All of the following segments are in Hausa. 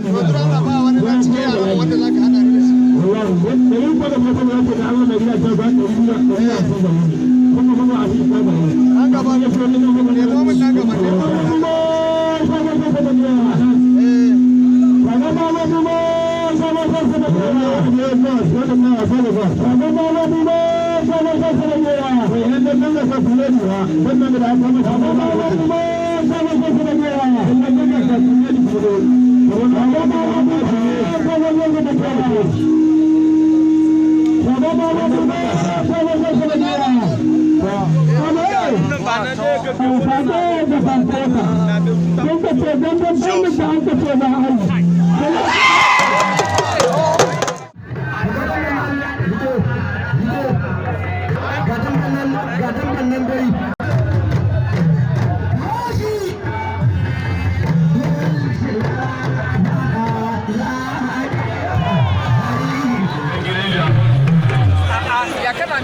Yanzu Allah ba wani nan cikin yaran wanda zaka hada ni da shi. Nan gaba, nemo min nan gaba, nemo min nan gaba. Eh.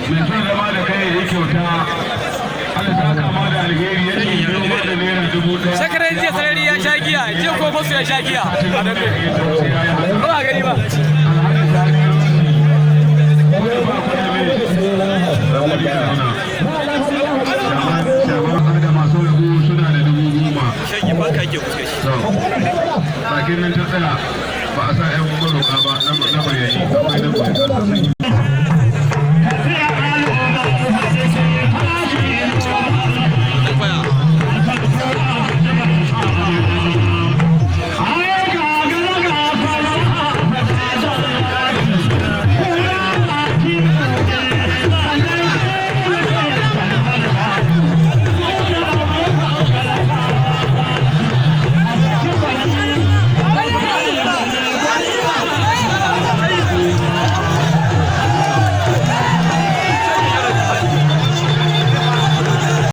Mai son zama da kai ya kyauta. Allah ta kama da alheri, ya ce biyo da ₦1,000. Shekaran jiya Sarari ya sha giya, jiya ko Basu ya sha giya a dambe. Ba a gani ba. Shaban da masu rabu suna da 10,000. Bakin nan ta tsaya, ba a sa 'yan maroka ba na bayani akwai na bayani.